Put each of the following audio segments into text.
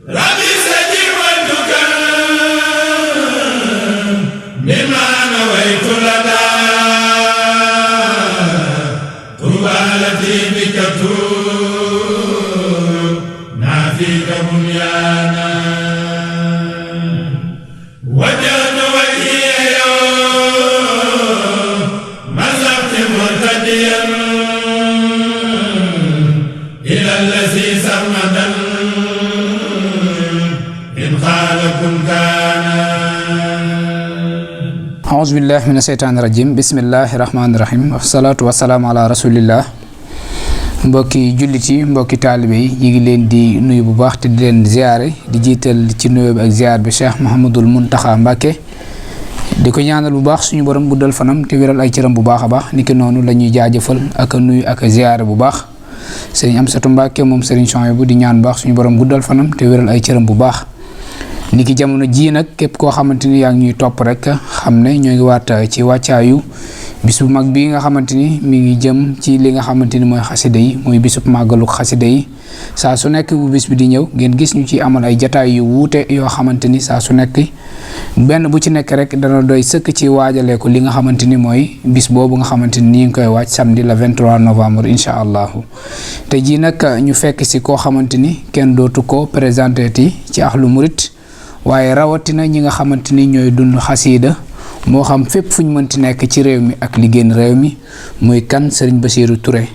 ربي سجل والدكان بما نويت لنا طوالتي بك نافيك بنيانا وجهت وجهي يوم مزقت مرتديا إلى الذي سرمدا إن قال كن كان أعوذ بالله من الشيطان الرجيم بسم الله الرحمن الرحيم والصلاة والسلام على رسول الله mbokki jullit yi mbokki taalibe yi ñu ngi leen di nuyu bu baax te di leen ziare di jiital ci nuyoo bi ak ziar bi Cheikh Mouhamadul Mountakha Mbacké di ko ñaanal bu baax suñu borom guddal fanam te wéral ay cëram bu baax a baax niki noonu la ñuy jaajëfal ak a nuyu ak a ziare bu baax Serigne Amsatou Mbacké moom Serigne Souhaïbou di ñaan baax suñu borom guddal fanam te wéral ay cëram bu baax niki jamono ji nag képp koo xamante ni yaa ngi ñuy topp rek xam ne ñoo ngi waat ci wàccaayu bisub mag bi nga xamante ni mi ngi jëm ci li nga xamante ni mooy xasida yi mooy bisub màggaluk xasida yi saa su nekk bu bis bi di ñëw ngeen gis ñu ci amal ay jataay yu wuute yoo xamante ni saa su nekk benn bu ci nekk rek dana doy sëkk ci waajalee ko li nga xamante ni mooy bis boobu nga xamante ni ñu ngi koy waaj samedi le 23 novembre incha allahu te jii nag ñu fekk si koo xamante ni kenn dootu ko présenté ti ci Ahlu Murit waaye rawatina ñi nga xamante ni ñooy dund xasida moo xam fépp fu ñu mënti nekk ci réew mi ak li génn réew mi muy kan Serigne Bassirou Touré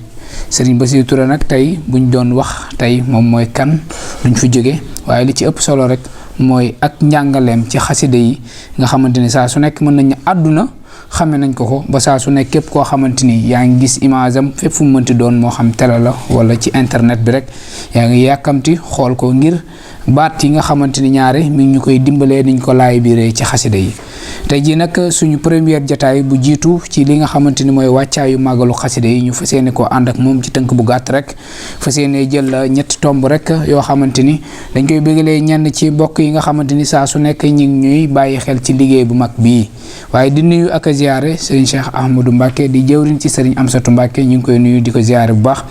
Serigne Bassirou Touré nag tey buñ doon wax tey moom mooy kan duñ fi jóge waaye li ci ëpp solo rek mooy ak njàngaleem ci xasida yi nga xamante ni saa su nekk mën nañu àdduna xame nañ ko ba saa su nekk képp koo xamante ni yaa ngi gis image am fépp fu mu mënti doon moo xam télé la wala ci internet bi rek yaa ngi yàkkamti xool ko ngir baat yi nga xamante ni ñaare mi ngi ñu koy dimbalee niñ ko laay biiree ci xasida yi tey jii nag suñu première jataay bu jiitu ci li nga xamante ni mooy wàccaayu màggalu xasida yi ñu fas yéene koo ànd ak moom ci tënk bu gàtt rek fas yéene jël ñetti tomb rek yoo xamante ni dañ koy bëggalee ñenn ci mbokk yi nga xamante ni saa su nekk ñi ngi ñuy bàyyi xel ci liggéey bu mag bii waaye di nuyu ak a ziare Serigne Cheikh Ahmadou Mbacké di jëwriñ ci Serigne Amsatou Mbacké ñu ngi koy nuyu di ko ziare bu baax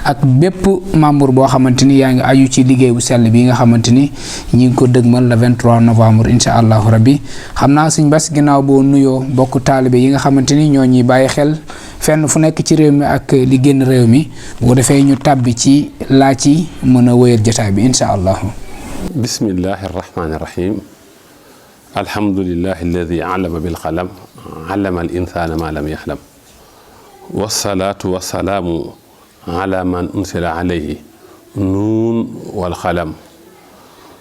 ak bépp membre boo xamante ni yaa ngi aju ci liggéey bu sell bi nga xamante ni ñi ngi ko dëgmal le 23 novembre incha allahu rabbi xam naa Serigne Bass ginnaaw boo nuyoo bokk taalibe yi nga xamante ni ñoo ñuy bàyyi xel fenn fu nekk ci réew mi ak li génn réew mi bu defee ñu tàbbi ci laa ci mën a wéyal jotaay bi incha allahu bismillahi arrahmani irrahim alhamdulillahi alladi alama bilqalam allama al insana ma lam yaxlam wasalaatu wasalaamu ala man unsila alayhi nuun walxalam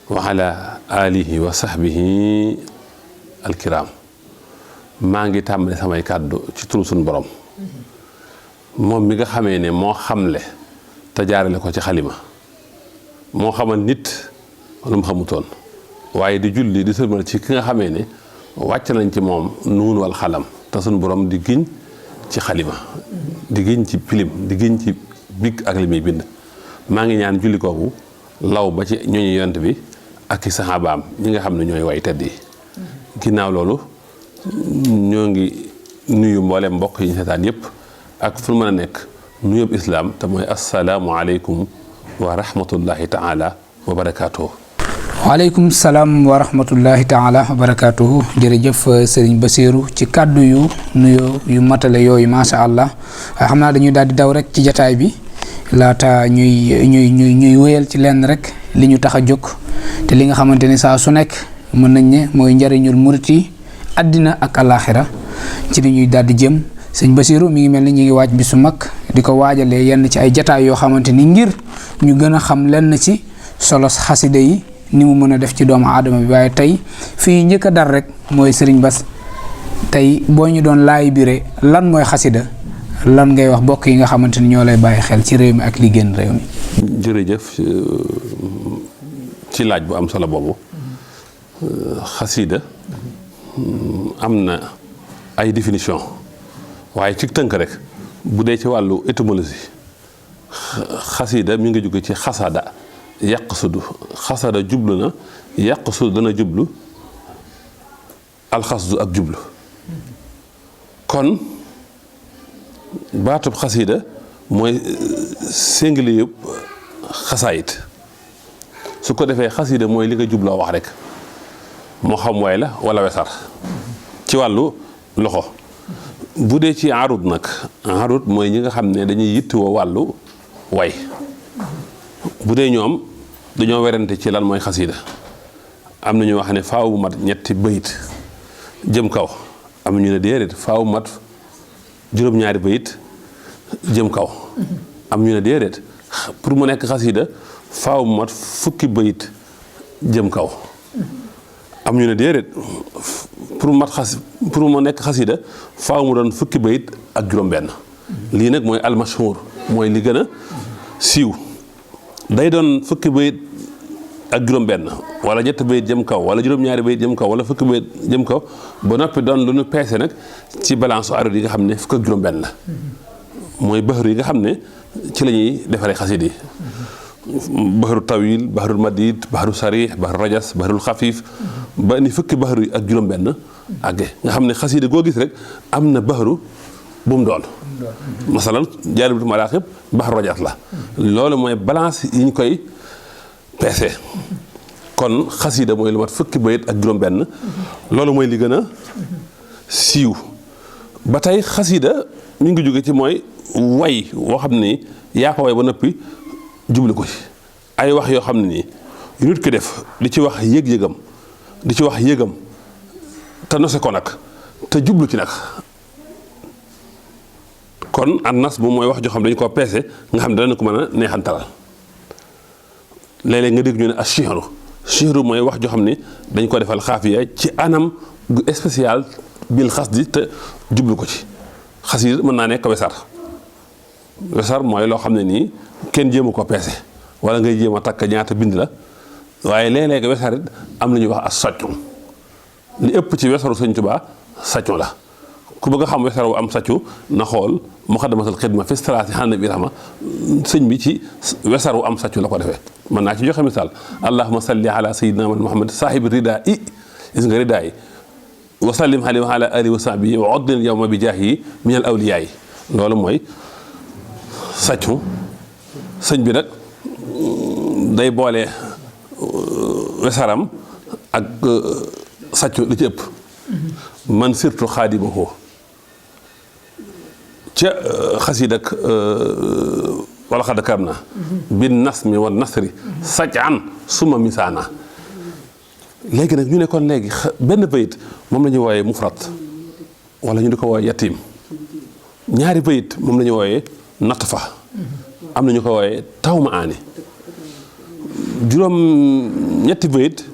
wa ala alihi wa sahbihi alkiram maa ngi tàmbali samay kàddu ci turu suñu borom moom mi nga xamee ne moo xamle te jaarale ko ci xalima moo xamal nit lu mu xamutoon waaye di julli di sëlmal ci ki nga xamee ne wàcc nañ ci moom nuun wal xalam te suñu borom di giñ ci xalima di giñ ci pilim di giñ ci big ak li muy bind maa ngi ñaan julli kooku law ba ci ñooñu yonent bi ak i saxaabaam ñi nga xam ne ñooy way tedd yi ginnaaw loolu ñoo ngi nuyu mboolem mbokk yi ñu seetaan yépp ak fu mën a nekk nuyób islaam te mooy assalaamu aleykum wa rahmatullahi taala wa barakaatuhu waaleykum salaam wa rahmatullahi taala wa barakaatuhu jërëjëf Serigne Bassirou ci kàddu yu nuyoo yu matale yooyu macha allah waaye xam naa dañuy daal di daw rek ci jataay bi laata ñuy wéyal ci lenn rek li ñu tax a jóg te li nga xamante ni saa su nekk mën nañ ne mooy njariñul murit yi àddina ak alaaxira ci li ñuy daal di jëm sëñ Bassirou mi ngi mel ni ñu ngi waaj bi su mag di ko waajalee yenn ci ay jataay yoo xamante ni ngir ñu gën a xam lenn ci solo xasida yi ni mu mën a def ci doomu aadama bi waaye tey fii njëkk a dar rek mooy Serigne Bass tey boo ñu doon laay bire lan mooy xasida lan ngay wax bokk yi nga xamante ni ñoo lay bàyyi xel ci réew mi ak li génn réew mi. jërëjëf ci laaj bu am solo boobu xasida am na ay définition waaye ci tënk rek bu dee ci wàllu étymologie xasida mi ngi jóge ci xasada yàq sudu xasada jublu na yàq sudu dana jublu alxasdu ak jublu kon baatub xasida mooy singulier yëpp xasaayit su ko defee xasida mooy li nga jubloo wax rek moo xam way la wala wesar ci wàllu loxo. bu dee ci arut nag arut mooy ñi nga xam ne dañuy yittewoo wàllu way bu dee ñoom dañoo werante ci lan mooy xasida am na ñu wax ne faaw mat ñetti bayit jëm kaw am na ñu ne déedéet faaw mat juróom-ñaari bayit jëm kaw am ñu ne déedéet pour mu nekk xasida faaw mat fukki bayit jëm kaw am ñu ne déedéet pour mu nekk xasida faaw mu doon fukki bayit ak juróom-benn lii nag mooy almashhur mooy li gën a siiw day doon fukki bayit ak juróom-benn wala ñetti bayit jëm kaw wala juróom-ñaari bayit jëm kaw wala fukki bayit jëm kaw ba noppi doon lu ñu peese nag ci balance arut yi nga xam ne fukk ak juróom-benn la mooy baxaru yi nga xam ne ci la ñuy defaree xasida yi baxaru tawil baxarul madid baxaru sarih baxaru rajas baxarul xafiif ba ni fukki baxaru yi ak juróom-benn àgge nga xam ne xasida goo gis rek am na baxaru bu mu doon masalan Jaalibatul Maraaxib baxaru rajas la loolu mooy balance yi ñu koy peese kon xasida mooy lu mat fukki bayit ak juróom-benn loolu mooy li gën a siiw ba tey xasida mi ngi jóge ci mooy way woo xam ni yaa ko way ba noppi jubli ko ci ay wax yoo xam ne nii yu nit ki def di ci wax yëg-yëgam di ci wax yëgam te nose ko nag te jublu ci nag kon an nas moom mooy wax joo xam ne dañu koo peese nga xam ne dana ko mën a neexantalal léeg-léeg nga dégg ñu ne ashihru mooy wax joo xam ne dañ ko defal xaafiya ci anam gu spécial bil xas di te jublu ko ci xas yi mën naa nekk wesar mooy loo xam ne nii kenn jéemu ko peese wala ngay jéem a takk ñaata bind la waaye léeg-léeg wesar it am na ñuy wax as sàccu li ëpp ci wesaru Sëñ Tuubaa sàccu la ku bëgg a xam wesar wu am sàccu na xool muqaddamatul xidma fi salaati ala nabi rahma sëñ bi ci wesar wu am sàccu la ko defee mën naa ci joxe misaal allahumma salli ala sayyidina muhammad saahibi ridaa i gis nga ridaa yi wa sallim alayhi wa ala alihi wa sahbihi wa oddil yawma bi jaahi min al awliyaa yi loolu mooy sàccu sëñ bi nag day boole wesaram ak sàccu li ci ëpp man surtout xaadimahu ca xasiid ak wala xad karam na bin nasmi wa nasri saj'an suma misaana léegi nag ñu ne kon léegi benn bayit moom la ñuy wooyee mufrat wala ñu di ko wooyee yatim ñaari bayit moom la ñuy wooyee natfa am na ñu ko wooyee taw ma aani juróom ñetti bayit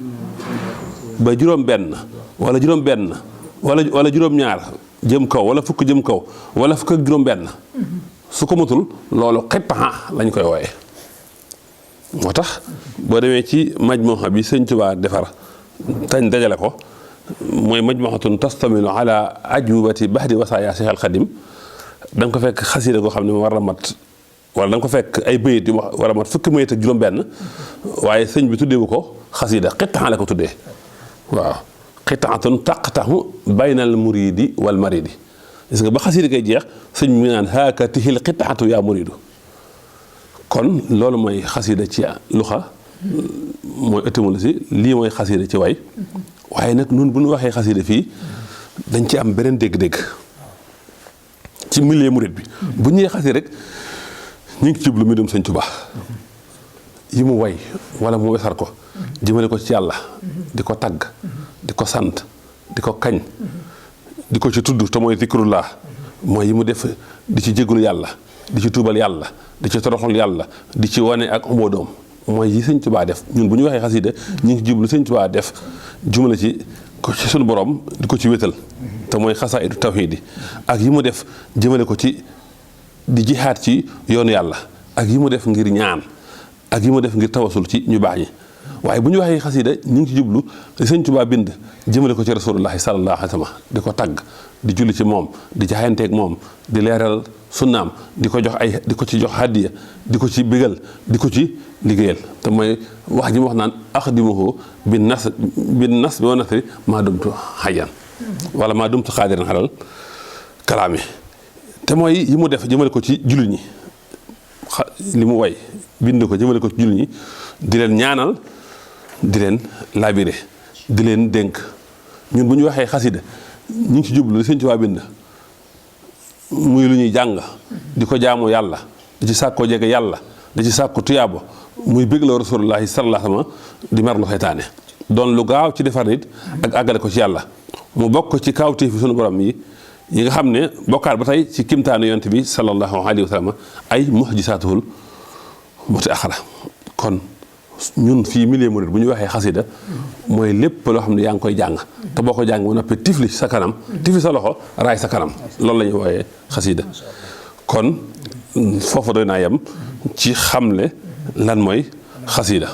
ba juróom benn wala juróom benn wala juróom ñaar jëm kaw wala fukk jëm kaw wala fukk ak juróom benn su ko matul loolu xittaa lañ koy wooyee moo tax boo demee ci majmuha bi Sëñ Tuubaa defar tañ dajale ko mooy majmuhatun tastamilu ala ajubati bahdi wasaaya Cheikh al Xadim da nga ko fekk xasida goo xam ne war a mat wala da nga ko fekk ay bayit yu war a mat fukki bayit ak juróom benn waaye sëñ bi tuddeewu ko xasida xittaa la ko tuddee waaw xitaatun taqtahu baynal muridi wal maridi gis nga ba xasida koy jeex sëñ bi naan haaka tihil xitaatu yaa muridu kon loolu mooy xasida ci luxa mooy étymologie lii mooy xasida ci way waaye nag nun bu ñu waxee xasida fii dañ ci am beneen dégg-dégg ci milieu murid bi bu ñuy xasida rek ñu ngi ci jublu mi dem Sëñ Tuubaa yi mu way wala mu wesar ko jëmale ko ci yàlla di ko tagg di ko sant di ko kañ di ko ci tudd te mooy zikrullah mooy yi mu def di ci jégalu yàlla di ci tuubal yàlla di ci toroxal yàlla di ci wane ak umboodoom mooy yi Sëñ Tuubaa def ñun bu ñu waxee xasida ñu ngi ci jublu Sëñ Tuubaa def jumla ci ko ci suñu borom di ko ci wétal te mooy xasaa'idu tawhiid yi ak yi mu def jëmale ko ci di jihaat ci yoonu yàlla ak yi mu def ngir ñaan ak yi mu def ngir tawasul ci ñu baax ñi waaye bu ñu waxee xasida ñu ngi ci jublu li Sëñ Tuubaa bind jëmale ko ci rasulullahi sallallahu alayhi wa sallam di ko tagg di julli ci moom di jaayanteeg moom di leeral sunnaam di ko jox ay di ko ci jox hadiya di ko ci bégal di ko ci liggéeyal te mooy wax ji mu wax naan axdimuhu bi nas bi wa nasri maa dumtu hayyan wala maa dumtu xaadiran xalal kalaami te mooy yi mu def jëmale ko ci jullit ñi li mu way bind ko jëmale ko ci jullit ñi di leen ñaanal di leen labiré di leen dénk ñun bu ñu waxee xasida ñu ngi ci jublu li Sëñ Tuubaa bind muy lu ñuy jàng di ko jaamu yàlla di ci sàkkoo jege yàlla di ci sàkku tuyaabo muy bégloo rasulullahi sallallahu alayhi wa sallam di merlu seytaane doon lu gaaw ci defar nit ak àggale ko ci yàlla mu bokk ci kaawteef fi sunu borom yi nga xam ne bokkaat ba tey ci kimtaanu yonent bi sallallahu alayhi wa sallam ay muhjisaatuhul mutaaxara kon ñun fii milieu murid bu ñu waxee xasida mooy lépp loo xam ne yaa ngi koy jàng te boo ko jàng ba noppi tifli sa kanam tifli sa loxo raay sa kanam loolu la ñuy wooyee xasida kon foofa doy naa yem ci xamle lan mooy xasida.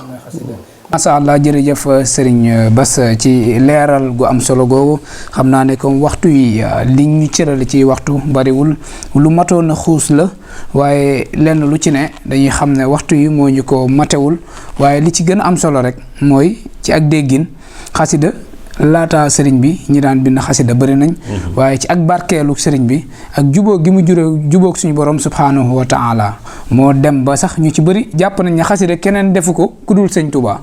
macha allah jërëjëf Serigne Bass ci leeral gu am solo googu xam naa ne comme waxtu yi li ñu cërale ci waxtu bariwul lu matoon a xuus la waaye lenn lu ci ne dañuy xam ne waxtu yi moo ñu ko matewul waaye li ci gën a am solo rek mooy ci ak déggin xasida laata sëriñ bi ñi daan bind xasida bëri nañ waaye ci ak barkeelu sëriñ bi ak jubóo gi mu jubóog suñu borom subhanahu wa taala moo dem ba sax ñu ci bëri jàpp nañ ne xasida keneen defu ko ku dul sëñ Tuubaa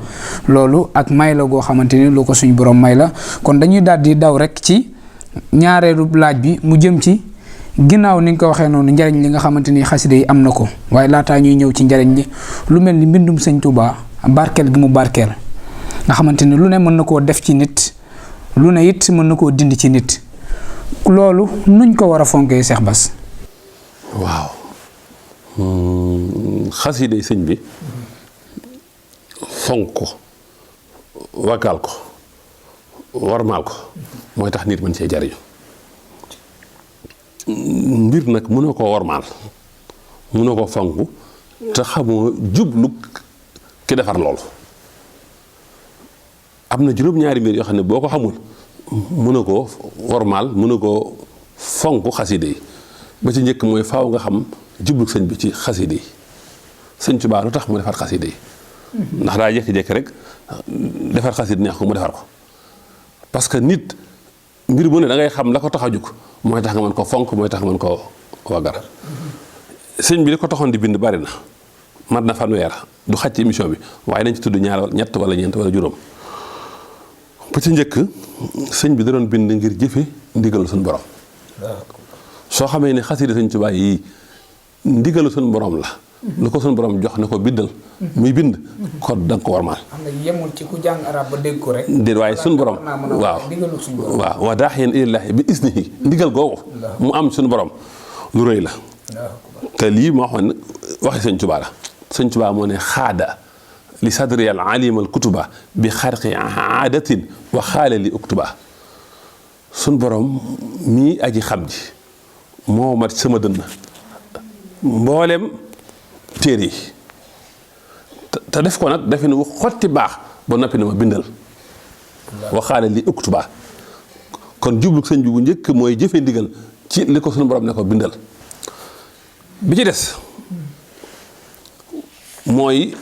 loolu ak may la goo xamante ni lu ko suñu borom may la kon dañuy daal di daw rek ci ñaareelu laaj bi mu jëm ci ginnaaw ni nga ko waxee noonu njariñ li nga xamante ni xasida yi am na ko waaye laataa ñuy ñëw ci njariñ li lu mel ni mbindum sëñ Tuubaa barkeel gi mu barkeel nga xamante ni lu ne mën na koo def ci nit lu ne it mën na koo dindi ci nit loolu nuñ ko war a fonkee Cheikh Bass. waaw xasida sëñ bi fonk ko waggal ko warmaal ko mooy tax nit mën cee jariñu mbir nag mënoo koo warmaal mënoo koo fonk te xamoo jublu ki defar loolu am na juróom-ñaari mbir yoo xam ne boo ko xamul mënoo koo warmaal mënoo koo fonk xasida yi ba ci njëkk mooy faaw nga xam jublu sëñ bi ci xasida yi sëñ Tuubaa lu tax mu defar xasida yi ndax daa jékki-jékki rek defar xasida neex ko mu defar ko parce que nit mbir mu ne da ngay xam la ko tax a jug mooy tax nga mën ko fonk mooy tax nga mën ko waggar sëñ bi li ko taxoon di bind bari na mat na fanweer du xaj ci émission bi waaye nañ ci tudd ñaar ñett wala ñeent wala juróom bu ci njëkk sëñ bi da doon bind ngir jëfe ndigalu suñu borom soo xamee ne xasida sëñ Tuubaa yi ndigalu suñu borom la lu ko suñu borom jox ne ko bindal muy bind kon da nga ko warmaal. xam nga yemul ci ku jàng arab ba dégg ko rek. déet waaye suñu borom waaw waaw wa daaxiyan ilallaahi bi isnihi ndigal googu mu am suñu borom lu rëy la te lii moo xam ne waxi sëñ Tuubaa la sëñ Tuubaa moo ne xaada li sadri al alim al kutuba bi xarqi aadatin wa xaale li uktuba suñu borom mii aji xam ji moo mat sama dënn mboolem téere yi te def ko nag defe ne wu xotti baax ba noppi na ma bindal waxaale li uktuba kon jublu sëñ bi bu njëkk mooy jëfe ndigal ci li ko suñu borom ne ko bindal bi ci des mooy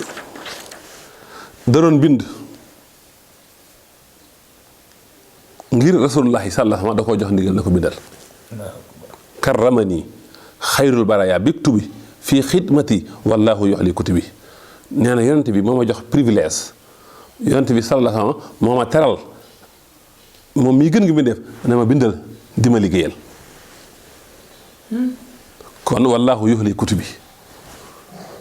da doon bind ngir rasulullahi sallallahu alayhi wa sallam da koo jox ndigal ne ko bindal karramani xayrul baraya biktubi fii xidmati wallahu yoxli kutubi nee na yonent bi moo ma jox privilège yonent bi sallallahu alayhi wa sallam moo ma teral moom mii gën ngi bindeef ne ma bindal di ma liggéeyal kon wallahu yoxli kutubi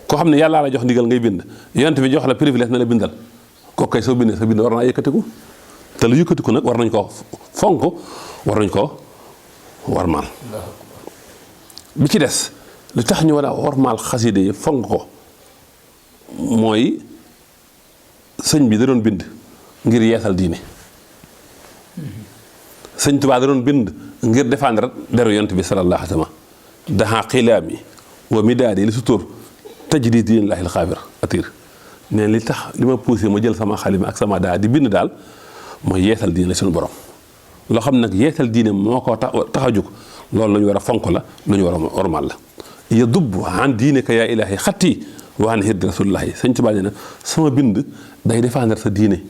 koo xam ne yàllaa la jox ndigal ngay bind yonent bi jox la privilège na la bindal kooku kay soo bindee sa bind war naa yëkkatiku te lu yëkkatiku nag war nañ ko fonk war nañ ko warmaal bi ci des lu tax ñu war a warmaal xasida yi fonk ko mooy sëñ bi da doon bind ngir yeesal diine sëñ Tuubaa da doon bind ngir défendre deru yonent bi sallallahu alayhi wa sallam daxa xilaami wa midaadi li sutur tajdi diinillaahi al-xaabir atir neen li tax li ma poussé ma jël sama xalima ak sama daa di bind daal mooy yeesal diine suñu borom loo xam nag yeesal diine moo ko tax a jóg loolu la ñu war a fonk la lu ñu war a ormal la ya dubb an diine ka yaa ilaahi xatti wa an hirdi rasulillahi sëñ Tuubaa nee na sama bind day défendre sa diine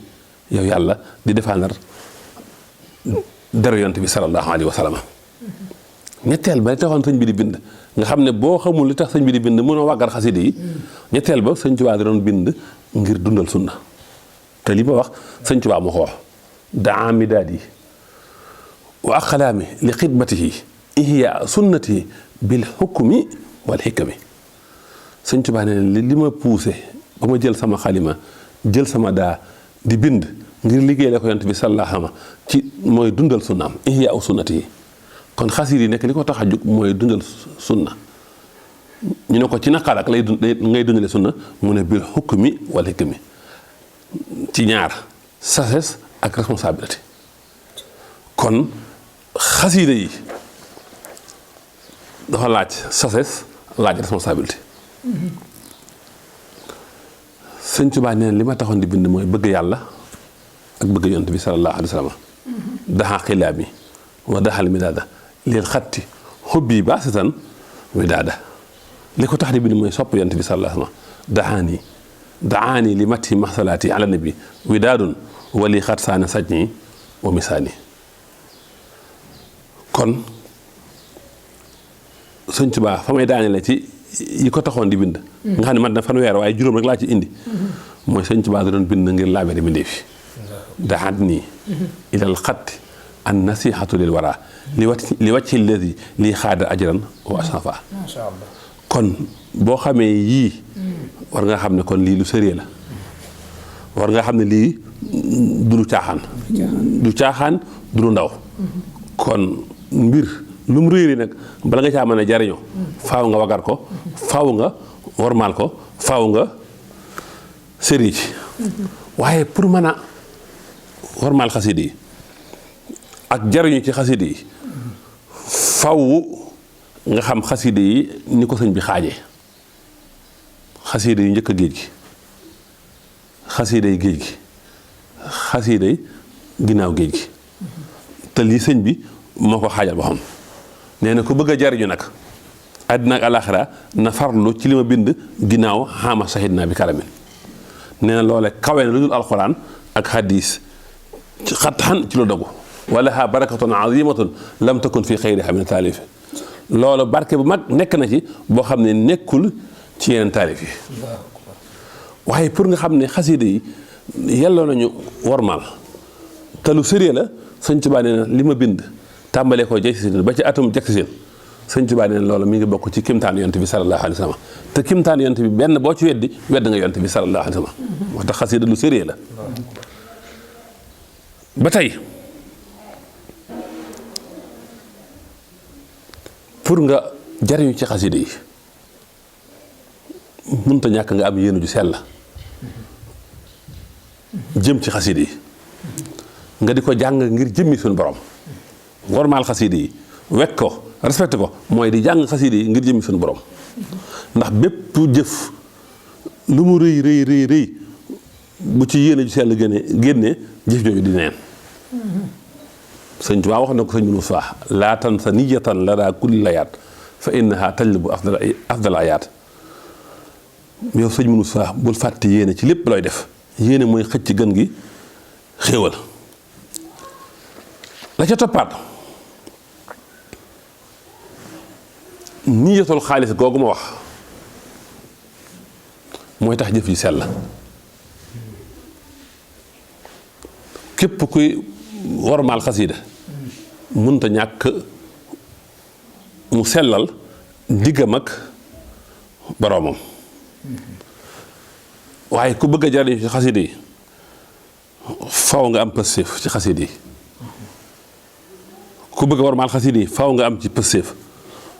yow yàlla di défendre deru yonent bi sallallahu alayhi wa sallam ñetteel ba li taxoon sëñ bi di bind nga xam ne boo xamul li tax sëñ bi di bind mën a wàggar xasida yi ñetteel ba sëñ Tuubaa da doon bind ngir dundal sunna te li ma wax sëñ Tuubaa moo ko wax daa midaadi wa aqlaami li xidmatihi ihya sunnati bil xukmi wal xikami. sëñ Tuubaa ne li ma poussé ba ma jël sama xalima jël sama daa di bind ngir liggéey la ko yonent bi sallallahu alayhi wa sallam ci mooy dundal sunnaam ihya sunnatihi. kon xasiid yi nekk li ko tax a jóg mooy dundal sunna ñu ne ko ci naqar ak ngay dundale sunna mu ne bil xukmi wal xikmi ci ñaar sagesse ak responsabilité. kon xasiida yi dafa laaj sagesse laaj responsabilité. sëñ Tuubaa nee na li ma taxoon di bind mooy bëgg yàlla ak bëgg yonent bi sallallahu alayhi wa sallam daxa xilaami wa daxal midaada lil xatti xubbi baasitan widaada. li ko tax di bind mooy sopp yonent bi sallallahu alayhi wa sallam daxaani li matti maxsalaati ala nabi widaadun wali xat saana sajñi wa misaani. kon sëñ Tuubaa fa may daane la ci yi ko taxoon di bind nga xam ne man na fanweer waaye juróom rek laa ci indi mooy sëñ Tuubaa da doon bind ngir laabere mbindéef fi daxaat nii ilal xatti an nasihatu lil wara li wàcci ladi lii xaada ajran wa asafa. kon boo xamee yii war nga xam ne kon lii lu sérieux la war nga xam ne lii du lu caaxaan du lu ndaw. kon mbir lu mu réeri nag bala nga caa mën a jariñoo faaw nga wagar ko faaw nga wormaal ko faaw nga sérieux ci waaye pour mën a wormaal xasida yi ak jariñu ci xasida yi faw nga xam xasida yi ni ko sëñ bi xaajee xasida yi njëkk a géej gi xasida yi géej gi xasida yi ginnaaw géej gi te lii sëñ bi moo ko xaajal boo xam nee na ku bëgg a jariñu nag àddina ak alaxira na farlu ci li ma bind ginnaaw xaama sahid naa bi karamin. nee na loole kawe na lu dul alxuraan ak hadis xatxan ci lu dogu wala ha barakatun azimatun lam takun fi xayriha min taalif. loolu barke bu mag nekk na ci boo xam ne nekkul ci yeneen taalif yi. waaye pour nga xam ne xasida yi yelloo nañu wormaal te lu sérieux la sëñ Tuubaa nee na li ma bind tàmbalee ko jëkk si ba ci atum jëkk si sëñ Tuubaa nee na loolu mi ngi bokk ci kimtaan yonent bi sallallahu alayhi wa sallam te kimtaan yonent bi benn boo ci wedd nga yonent bi sallallahu alayhi wa sallam moo tax xasida lu sérieux la. ba tey pour nga jariñu ci xasida yi mënta ñàkk nga am yéenu ju sell jëm ci xasida yi nga di ko jàng ngir jëmmi suñu borom. wormaal xasida yi wekk ko respecté ko mooy di jàng xasida yi ngir jëmmi suñu borom ndax bépp jëf lu mu rëy bu ci yéene ju sell génnee jëf jooju di neen. sëñ Tuubaa wax na ko sëñ Muusaa laa tansa niyatan la daa kulli layaat fa innaha tajlibu afdal ayaat. yow sëñ Muusaa bul fàtte yéene ci lépp looy def yéene mooy xëcc gën gi xéewal. la ca toppaat niyatul xaalis googu ma wax mooy tax jëf yi sell. képp kuy wormaal xasida mënta ñàkk mu sellal diggam ak boroomam. waaye ku bëgg a jariñ ci xasida yi faw nga am pësséef ci xasida yi. ku bëgg a wormaal xasida yi faw nga am ci pësséef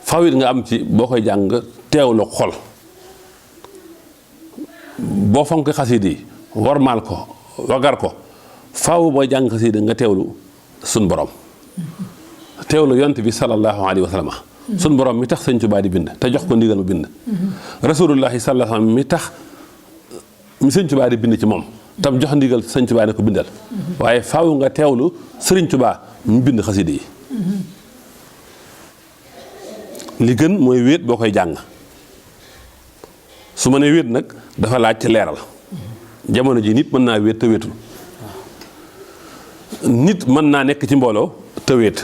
faw it nga am ci boo koy jàng teewlu xol. boo fonk xasida yi wormaal ko wagar ko faaw booy jàng xasida nga teewlu sun borom teewlu yonent bi sallallahu alayhi wa sallam sun borom mi tax sëñ Tuubaa di bind te jox ko ndigal mu bind. rasulullahi sallallahu alayhi wa sallam mi tax mi sëñ Tuubaa di bind ci moom tam jox ndigal sëñ Tuubaa ne ko bindal. waaye faaw nga teewlu sëriñ Tuubaa mu bind xasida yi. li gën mooy wéet boo koy jàng su ma nee wéet nag dafa laaj ci leeral jamono ji nit mën naa wéet te wéetul. nit mën naa nekk ci mbooloo te wéet.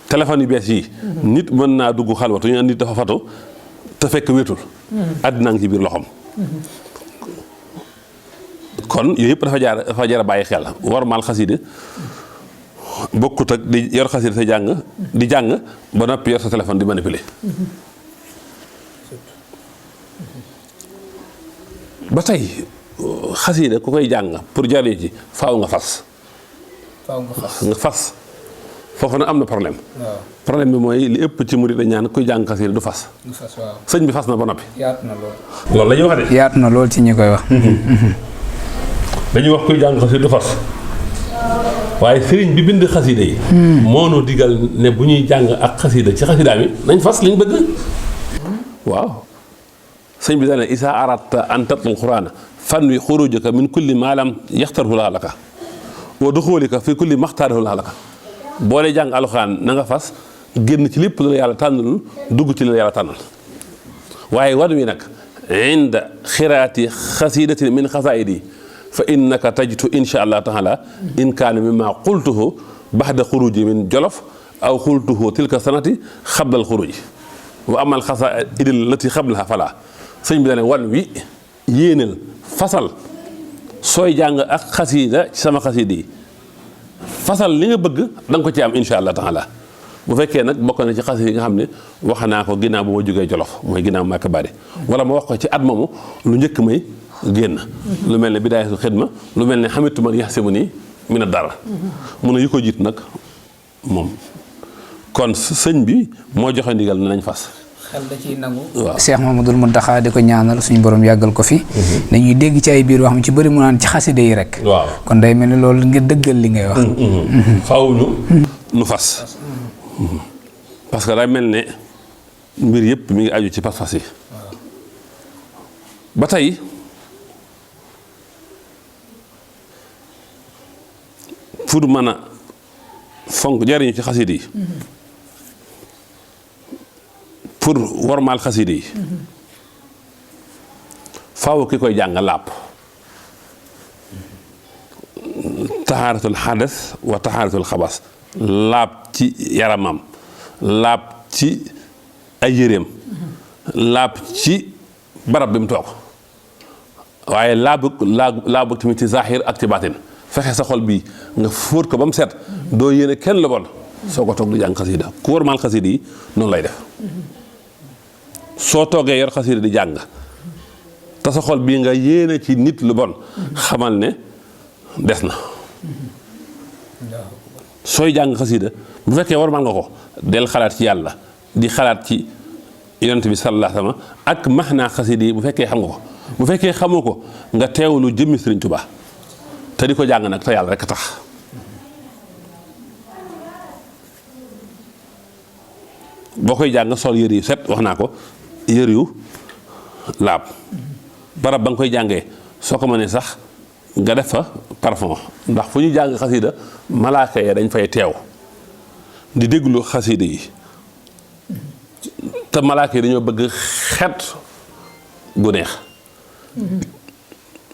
téléphone yu bees yi nit mën naa dugg xalwatu ñu nit dafa fatu te fekk wéetul. àddina ngi ci biir loxoom. kon yooyu yëpp dafa jar a bàyyi xel wormaal xasida bokkut ak di yor xasida sa jàng di jàng ba noppi yor sa téléphone di manipuler ba tey xasida ku koy jàng pour jariñ ci faaw nga fas foofu nag am na problème problème bi mooy li ëpp ci murid dañ ñaan kuy jàng xasida du fas sëñ bi fas na ba noppi yaatu na lool loolu la ñuy wax de yaatu na lool ci ñi koy wax dañuy wax kuy jàng xasida du fas waaye sëriñ bi bind xasida yi moo nu digal ne bu ñuy jàng ak xasida ci xasidaam yi nañ fas liñ bëgg waaw sëñ bi daal ne isa aratta an tatlul qur'ana fan wi xurujaka min kulli ma lam yaxtarhu laka wa duxulika fi kulli maxtaarahu laka boo dee jàng alxuraan na nga fas génn ci lépp lu la yàlla tànnalul dugg ci li la yàlla tànnal waaye wan wi nag inda xiraati xasidatin min xasaidi fa innaka tajtu insha allah taala in kaana mimma qultuhu baxda xuruji min jolof aw qultuhu tilka sanati xablal xuruji wa amal xasaidi lati xablaha fala sëñ bi dane wan wi yéenal fasal sooy jàng ak xasida ci sama xasida yi fasal li nga bëgg da nga ko ci am insha allah taala bu fekkee nag bokk na ci xasida yi nga xam ne wax naa ko ginnaaw bu ma jógee jolof mooy ginnaaw Màkka Bari wala ma wax ko ci at moomu lu njëkk may génn lu mel ne bidaayatul xidma lu mel ne xamitu man yaxsibu nii mina dara mun a yu ko jiit nag moom kon sëñ bi moo joxe ndigal ne nañ fas xel da ciy nangu. waaw Cheikh Mamadou Mountakha di ko ñaanal suñu borom yàggal ko fi. dañuy dégg ci ay biir wax mu ci bëri mu naan ci xaside yi rek. waaw kon day mel ni loolu ngir dëggal li ngay wax. faaw nu fas. parce que day mel ne mbir yëpp mi ngi aju ci pas-pas yi. ba tey pour mën a fonk jariñu ci xaside yi. pour wormaal xaside yi faaw ki koy jàng laab taxaaratul xadas wa taxaaratul xabas laab ci yaramam laab ci ay yéreem laab ci barab bi mu toog waaye laabu tamit ci zahir ak ci baatin fexe sa xol bi nga fóot ko ba mu set doo yéene kenn lu bon soo ko toog du jàng xasida ku wormaal xaside yi noonu lay def soo toogee yor xasida di jàng te sa xol bii nga yéene ci nit lu bon xamal ne des na sooy jàng xasida bu fekkee warmal nga ko del xalaat ci yàlla di xalaat ci yonent bi sallallahu alayhi wa sallam ak maxnaa xasida yi bu fekkee xam nga ko bu fekkee xamoo ko nga teewlu jëmmi Sëriñ Tuubaa te di ko jàng nag te yàlla rek a tax boo koy jàng sol yër yu set wax naa ko yër yu laab barab ba nga koy jàngee soo ko mënee sax nga def fa parfum ndax fu ñu jàng xasida malaaka ya dañ fay teew di déglu xasida yi te malaaka yi dañoo bëgg xet gu neex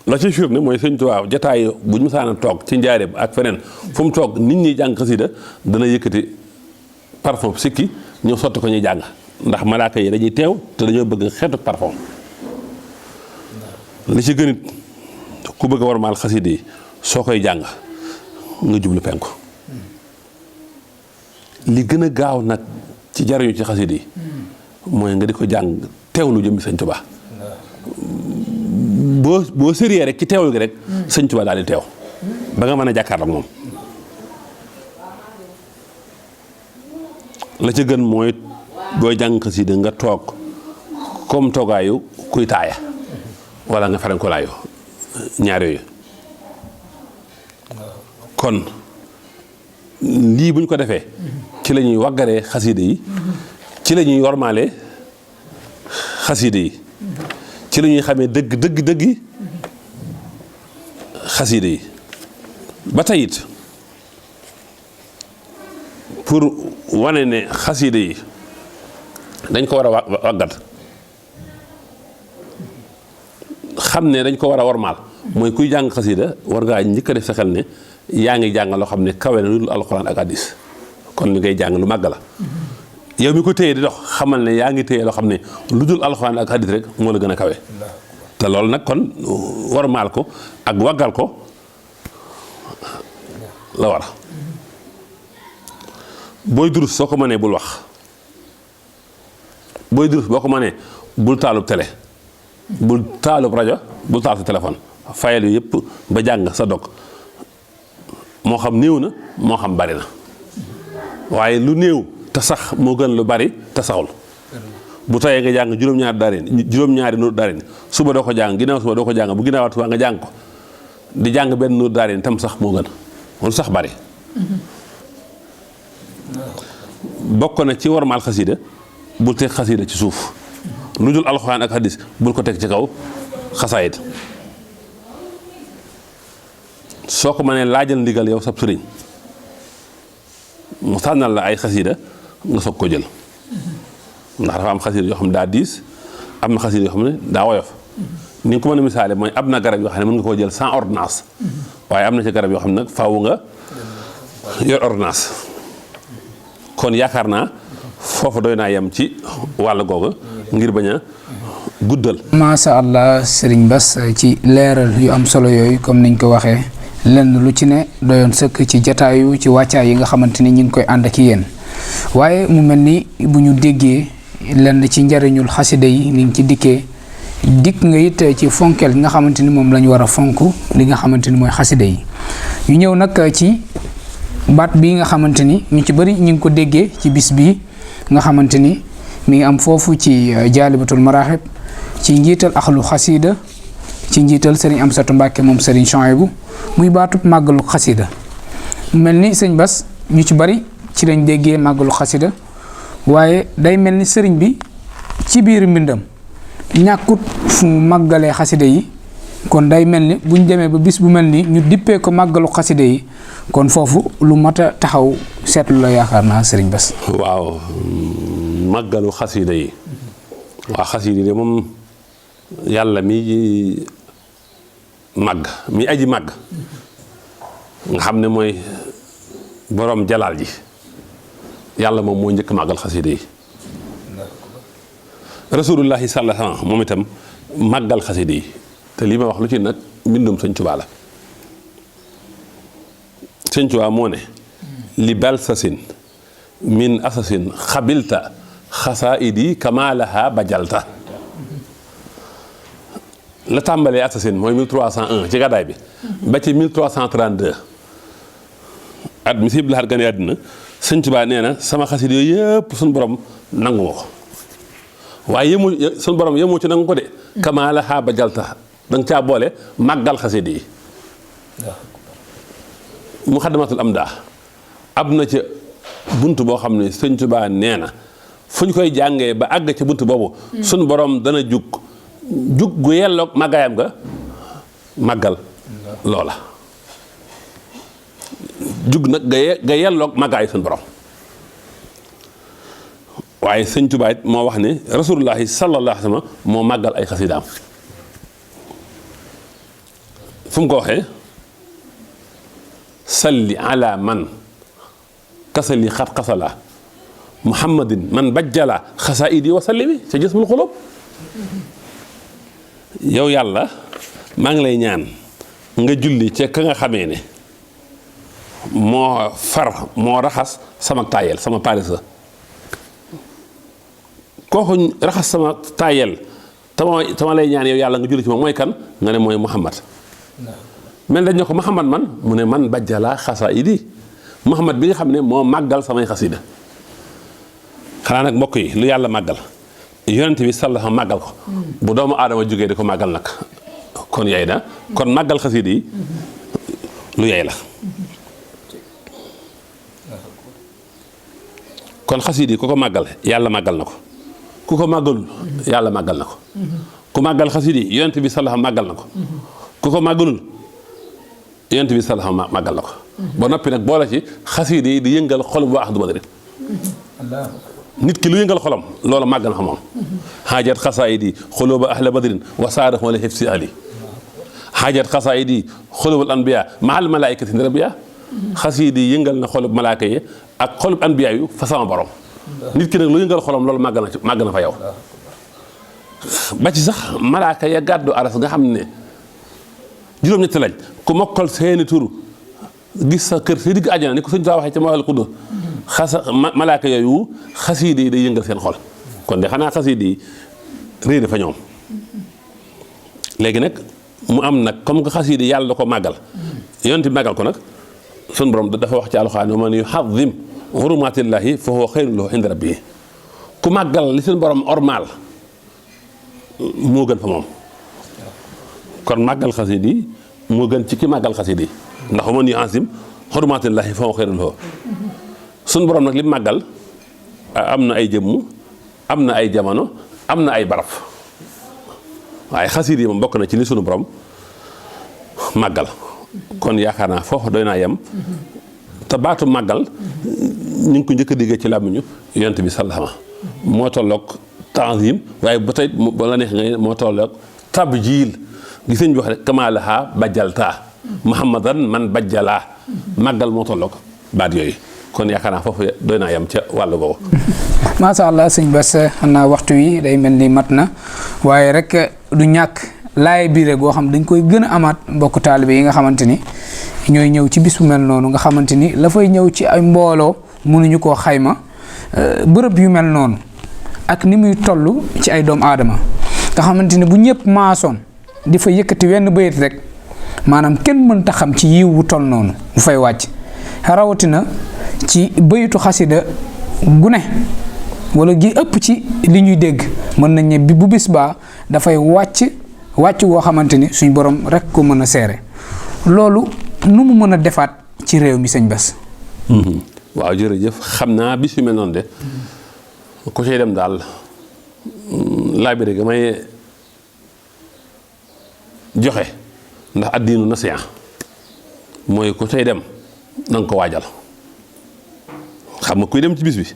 la ci firnde mooy Sëñ Tuubaa jataay bu ñu musaana toog ci njaareem ak feneen fu mu toog nit ñi jàng xasida dana yëkkati parfum sikki ñëw sotti ko ñuy jàng ndax malaaka yi dañuy teew te dañoo bëgg xeetu parfum li ci gën it ku bëgg a warmaal xasida yi soo koy jàng nga jublu penku li gën a gaaw nag ci jariñu ci xasida yi mooy nga di ko jàng teewlu jëmmi Sëñ Tuubaa boo sérieux rek ci teewlu gi rek Sëñ Tuubaa daal di teew ba nga mën a jàkkaarloo ak moom la ca gën mooy booy jàng xasida nga toog comme toogaayu kuy taaya wala nga ferenkulaayu ñaar yooyu kon lii bu ñu ko defee ci la ñuy waggaree xasida yi ci la ñuy wormaale xasida yi ci la ñuy xamee dëgg xasida yi ba tey it pour wane ne xasida yi dañ ko war a waggat xam ne dañ ko war a wormaal mooy kuy jàng xasida war ngaa njëkk a def sa xel ne yaa ngi jàng loo xam ne kawe na lu dul alxuraan ak hadiis kon li ngay jàng lu màgg la yow mi ko téye di dox xamal ne yaa ngi téye loo xam ne lu dul alxuraan ak hadiis rek moo la gën a kawe te te loolu nag kon warmaal ko ak waggal ko la war booy durus soo ko mënee bul wax booy durus boo ko mënee bul taalub télé bul taalub rajo bul taal sa téléphone fayal yu yëpp ba jàng sa dog moo xam néew na moo xam bari na waaye lu néew te sax moo gën lu bari te saxul bu tayee nga jàng juróom-ñaari nuur daarin suba doo ko jàng ginnaaw suba doo ko jàng bu ginnaawaat suba nga jàng ko di jàng benn nuur daarin tam sax moo gën lu sax bari bokk na ci warmaal xasida bul teg xasida ci suuf lu dul alxuraan ak hadis bul ko teg ci kaw xasaayit soo ko mënee laajal ndigal yow sab sëriñ mu tànnal la ay xasida nga soog ko jël ndax dafa am xasida yoo xam ne daa diis am na xasida yoo xam ne daa woyof ni nga ko mën a misaale mooy am na garab yoo xam ne mën nga koo jël sans ordonnance waaye am na ci garab yoo xam ne nag faaw nga yor ordonnance kon yaakaar naa foofu doy naa yem ci wàll googu ngir bañ a guddal. macha allah Serigne Bass ci leeral yu am solo yooyu comme niñ ko waxee lenn lu ci ne doyoon sëkk ci jataayu ci wàccaay yi nga xamante ni ñu ngi koy ànd ak yéen waaye mu mel ni bu ñu déggee lenn ci njariñul xasida yi ni ngi ci dikkee dikk nga it ci fonkeel gi nga xamante ni moom la ñu war a fonk li nga xamante ni mooy xasida yi ñu ñëw nag ci baat bii nga xamante ni ñu ci bëri ñu ngi ko déggee ci bis bii nga xamante ni mi ngi am foofu ci jaalibatul maraaxib ci njiital axlu xasida ci njiital Serigne Amsatu Mbàkke moom Serigne Chouaïbou muy baatub màggalu xasida mel ni sëñ Bass ñu ci bari ci lañ déggee màggalu xasida waaye day mel ni sëriñ bi ci biir mbindam ñàkkut fu màggalee xasida yi kon day mel ni buñ demee ba bis bu mel ni ñu dippee ko màggalu xasida yi kon foofu lu mat a taxaw seetlu la yaakaar naa sëriñ Bass. waaw màggalu xasida yi waa xasida yi de moom yàlla mi màgg mi aji màgg nga xam ne mooy borom jalaal ji yàlla moom moo njëkk màggal xasida yi rasulullahi sallallahu alayhi wa sallam moom itam màggal xasida yi te lii ma wax lu ci nag mbindum sëñ Tuubaa la sëñ Tuubaa moo ne li balsasin min asasin xabilta xasaidi kamalaha bajalta la tàmbalee assasine mooy 1301 ci gàddaay bi ba ci 1332 at mi sib laxat gane àddina sëñ Tuubaa nee na sama xasit yooyu yëpp suñu borom nangu ma ko waaye yëmu suñu borom yëmoo ci nangu ko de kamaala xaa ba jalta da nga caa boole màggal xasit yi muxaddamatul am daa am na ca bunt boo xam ne sëñ Tuubaa nee na fu ñu koy jàngee ba àgg ca bunt boobu suñu borom dana jug gu yelloog màggaayam nga màggal loola jug nag nga yelloog màggaayu suñu borom waaye sëñ Tuubaa it moo wax ne rasulullahi sallallahu alayhi wa sallam moo màggal ay xasidaam fu mu ko waxee salli ala man kasali xat xasala muhammadin man bajjala xasaidi wa sallimi ca jismul xulub yow yàlla maa ngi lay ñaan nga julli ca ka nga xamee ne moo far moo raxas sama taayel sama parisa kooku raxas sama taayel tama lay ñaan yow yàlla nga julli ci moom mooy kan nga ne mooy muhammad mel dañ ne ko muhammad man mu ne man bajjala xasaidi muhammad bi nga xam ne moo màggal samay xasida xanaa nag mbokk yi lu yàlla màggal yonent bi sallallahu màggal ko bu doomu aadama jógee di ko màggal nag kon yay na kon màggal xasida yi lu yay la kon xasida yi ku ko màggal yàlla màggal na ko ku ko màggalul yàlla màggal na ko ku màggal xasida yi yonent bi sallallahu màggal na ko ku ko màggalul yonent bi sallallahu màggal na ko ba noppi nag boole ci xasida yi di yëngal xol bu baax du badri nit ki lu yëngal xolam loolu màgg na moom xaajat xasaayid yi xuluba ahla badrin wa saadahu ala hifsi ali xaajat xasaayid yi xulubal anbiya maal malaikati rabbiya xasiid yi yëngal na xolub malaaka yi ak xolub anbiya yu fa sama borom nit ki nag lu yëngal xolam loolu màgg na fa yow ba ci sax malaaka ya gàddu aras nga xam ne juróom-ñetti lañ ku mokkal seeni tur gis sa kër si digg àjjana ni ko sëñ Tuubaa waxee ca Mawal Quddus malaaka yooyu xasiida yi day yëngal seen xol kon de xanaa xasiida yi réy dafa ñoom léegi nag mu am nag comme que xasiida yi yàlla da ko màggal yonent bi màggal ko nag sun borom dafa wax ci alxuraan wa man yu'azzim hurumaatillaahi fa huwa xayrun lahu inda rabbihi ku màggal li suñu borom ormaal moo gën fa moom kon màggal xasiida yi moo gën ci ki màggal xasiida yi ndax wa man yu'azzim hurumaatillaahi fa huwa xayrun lahu suñu borom nag li màggal am na ay jëmm am na ay jamono am na ay barab waaye xasiida yi moom bokk na ci li sunu borom màggal kon yaakaar naa foofu doy naa yem te baatu màggal ñu ngi ko njëkk a déggee ci làmmiñu yonent bi sallama moo tolloog tanzim waaye ba tey ba la neex nga moo tolloog tabjil gi sëñ bi wax rek kamaalaha bajjaltaa muhammadan man bajjalaa màggal moo tolloog baat yooyu kon yaakaar naa foofu doy naa yem ca wàllu googu. macha allah sëñ Bass xam naa waxtu wi day mel ni mat na waaye rek du ñàkk laay biire goo xam dañ koy gën a amaat mbokku taalibe yi nga xamante ni ñooy ñëw ci bis bu mel noonu nga xamante ni la fay ñëw ci ay mbooloo mënuñu koo xayma bërëb yu mel noonu ak ni muy toll ci ay doomu aadama nga xamante ni bu ñëpp maasoon di fa yëkkati wenn bayit rek maanaam kenn mënta xam ci yiw bu toll noonu bu fay wàcc rawatina ci bayitu xasida gu ne wala gi ëpp ci li ñuy dégg mën nañ ne bu bis baa dafay wàcc woo xamante ni suñ borom rek ko mën a seere loolu nu mu mën a defaat ci réew mi sëñ Bass. waaw jërëjëf xam naa bis yu mel noonu de ku cay dem daal laa bi rek may joxe ndax addiinu nasiha mooy ku cay dem na nga ko waajal xam nga kuy dem ci bis bi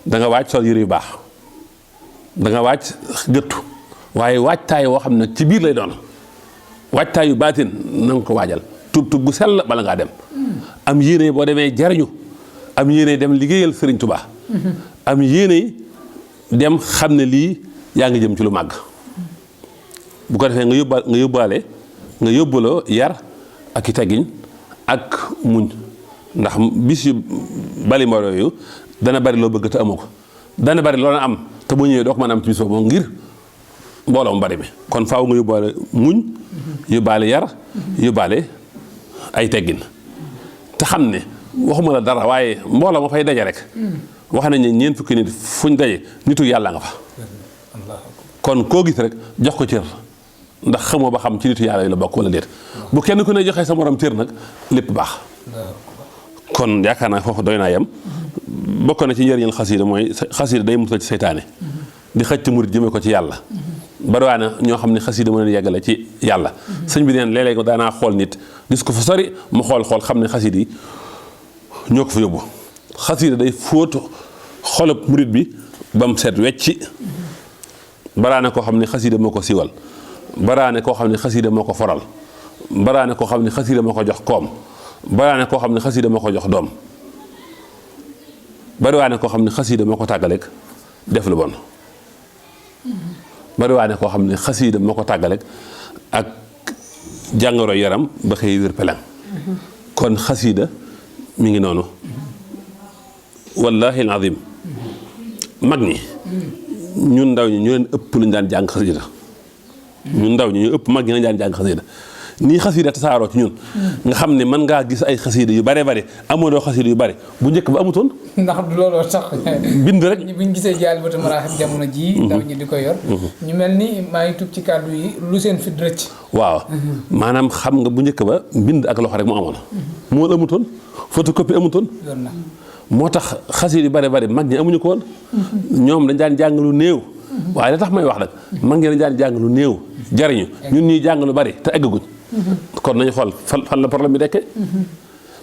da nga waaj sol yére yu baax da nga waaj gëttu waaye waajtaay woo xam ne ci biir lay doon waajtaay yu baatin na nga ko waajal tub gu sell bala ngaa dem am yéene boo demee jariñu am yéene dem liggéeyal Sëriñ Tuubaa am yéene dem xam ne lii yaa ngi jëm ci lu màgg bu ko defee nga yóbbaloo yar ak i teggiñ ak muñ ndax bis yu bali mbooloo yooyu dana bari loo bëgg te amoo ko dana bari loo na am te bu ñëwee doo ko mën a am ci bis boobu ngir mbooloo mu bari mi kon faaw nga yóbbaale muñ yóbbaale yar yóbbaale ay teggin te xam ne waxuma la dara waaye mbooloo ma fay daje rek wax nañ ne ñeent fukki nit fuñ daje nitu yàlla nga fa kon koo gis rek jox ko cër ndax xamoo ba xam ci nitu yàlla yi la bokk wala déet bu kenn ku ne joxee sa morom cër nag lépp baax kon yaakaar naa foofu doy naa yem bokk na ci njëriñal xasiida mooy xasiida day musal ci seytaane di xëcc murit jëme ko ci yàlla bariwaana ñoo xam ne xasiida mën a yeggale ci yàlla sëñ bi neen léeg-léeg daanaa xool nit gis ko fa sori mu xool xam ne xasiida yi ñoo ko fa yóbbu xasiida day fóot xolub murit bi ba mu set wecci baraane koo xam ne xasiida moo ko siwal baraane koo xam ne xasiida moo ko foral baraane koo xam ne xasiida moo ko jox koom baraane koo xam ne xasiida moo ko jox doom bariwaane koo xam ne xasiida moo ko tàggaleeg def lu bon bariwaane koo xam ne xasiida moo ko tàggaleeg ak jàngoro yaram ba xëy wér pelan kon xasiida mi ngi noonu wallahi alazim mag ñi ñun ndaw ñi ñu leen ëpp lu ñu daan jàng xasiida ñun ndaw ñi ñu ëpp mag ñi lañu daan jàng xasiida nii xasiida tasaaroo ci ñun nga xam ne mën ngaa gis ay xasiida yu bare bare amoo doo xasiida yu bare bu njëkk ba amutoon ndax looloo sax bind rek buñ gisee Jaalibatu Maraaxib jamono ji ndaw ñi di ko yor ñu mel ni maa ngi tub ci kàddu yi lu seen fit rëcc waaw maanaam xam nga bu njëkk ba bind ak loxo rek mu amoon moo amutoon photocopie amutoon moo tax xasiida yu bare bare mag ñi amuñu ko woon ñoom dañ daan jàng lu néew waaye la tax may wax nag mag ñi dañ daan jàng lu néew jariñu ñun ñuy jàng lu bari te eggaguñ kon nañu xool fan la problème bi dekkee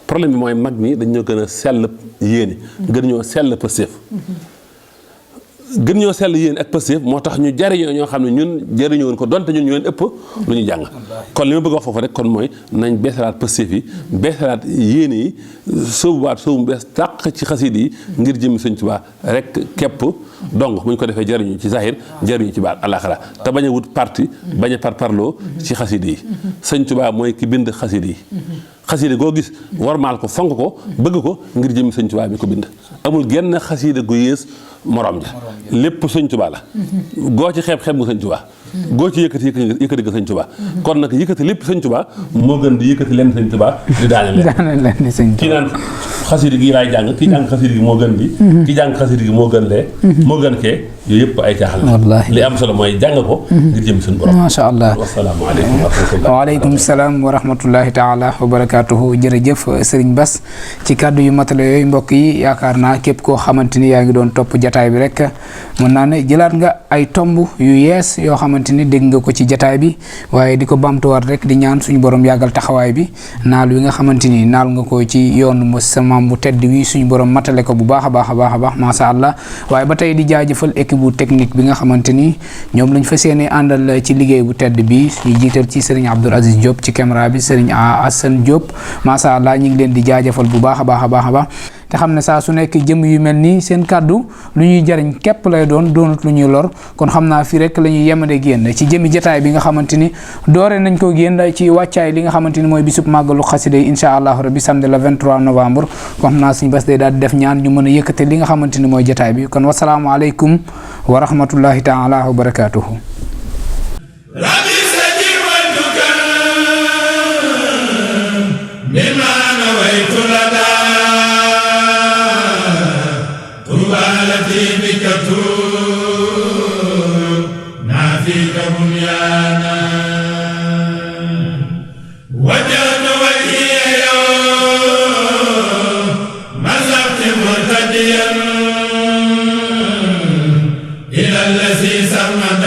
problème bi mooy mag ñi dañoo gën a sell yéene gën ñoo sell pëstéef gën ñoo sell yéen ak pëstéef moo tax ñu jariñoo ñoo xam ne ñun jariñoo woon ko donte ñun ñu leen ëpp lu ñu jàng kon li ma bëgg wax foofu rek kon mooy nañ beesalaat pëstéef yi beesalaat yéene yi sóobuwaat sóobu bees tàq ci xasiid yi ngir jëmmi Sëñ Tuubaa rek képp donc bu ñu ko defee jariñu ci zahir jariñu ci baat alaxira te bañ a wut parti bañ a parparloo ci xasiid yi Sëñ Tuubaa mooy ki bind xasiid yi xasiida goo gis warmaal ko fonk ko bëgg ko ngir jëmmi Sëñ Tuubaa bi ko bind amul genn xasiida gu yées morom ja lépp Sëñ Tuubaa la goo ci xeeb nga Sëñ Tuubaa goo ci yëkkati nga Sëñ Tuubaa kon nag yëkkati lépp Sëñ Tuubaa moo gën di yëkkati lenn Sëñ Tuubaa di daane leen kii naan xasiida gi laay jàng kii jàng xasiida gi moo gën di kii jàng xasiida gi moo gën lee moo gën kee yooyu yëpp ay caaxal la li am solo mooy jàng ko ngir jëm suñu borom macha allah wasalaamaaleykum wa rahmatulah waaleykum salaam wa rahmatullahi taala wa barakaatuhu jërëjëf Serigne Bass ci kàddu yu matale yooyu mbokk yi yaakaar naa képp koo xamante ni yaa ngi doon topp jataay bi rek mën naa ne jëlaat nga ay tomb yu yees yoo xamante ni dégg nga ko ci jataay bi waaye di ko bamtuwaat rek di ñaan suñu borom yàggal taxawaay bi naal wi nga xamante ni naal nga ko ci yoonu mu sa maam bu tedd wi suñu borom matale ko bu baax a baax a baax a baax macha allah waaye ba tey di jaajëfal équipe bu technique bi nga xamante ni ñoom lañ fas yéene àndal ci liggéey bu tedd bi ñu jiital ci Serigne Abdoul Aziz Diop ci caméra bi Serigne Assane Diop macha allah ñu ngi leen di jaajëfal bu baax a baax a baax a baax te xam ne saa su nekk jëm yu mel nii seen kàddu lu ñuy jariñ képp lay doonut lu ñuy lor kon xam naa fii rek la ñuy yemade génn ci jëmi jataay bi nga xamante ni doore nañ ko génn ci wàccaay li nga xamante ni mooy bisub màggalu xasida yi incha allahu rabbi samedi le 23 novembre kon xam naa suñu bés day daal di def ñaan ñu mën a yëkkate li nga xamante ni mooy jataay bi kon wasalaamualeykum wa rahmatullahi taala wa barakatuhu إلى الذي سرمدا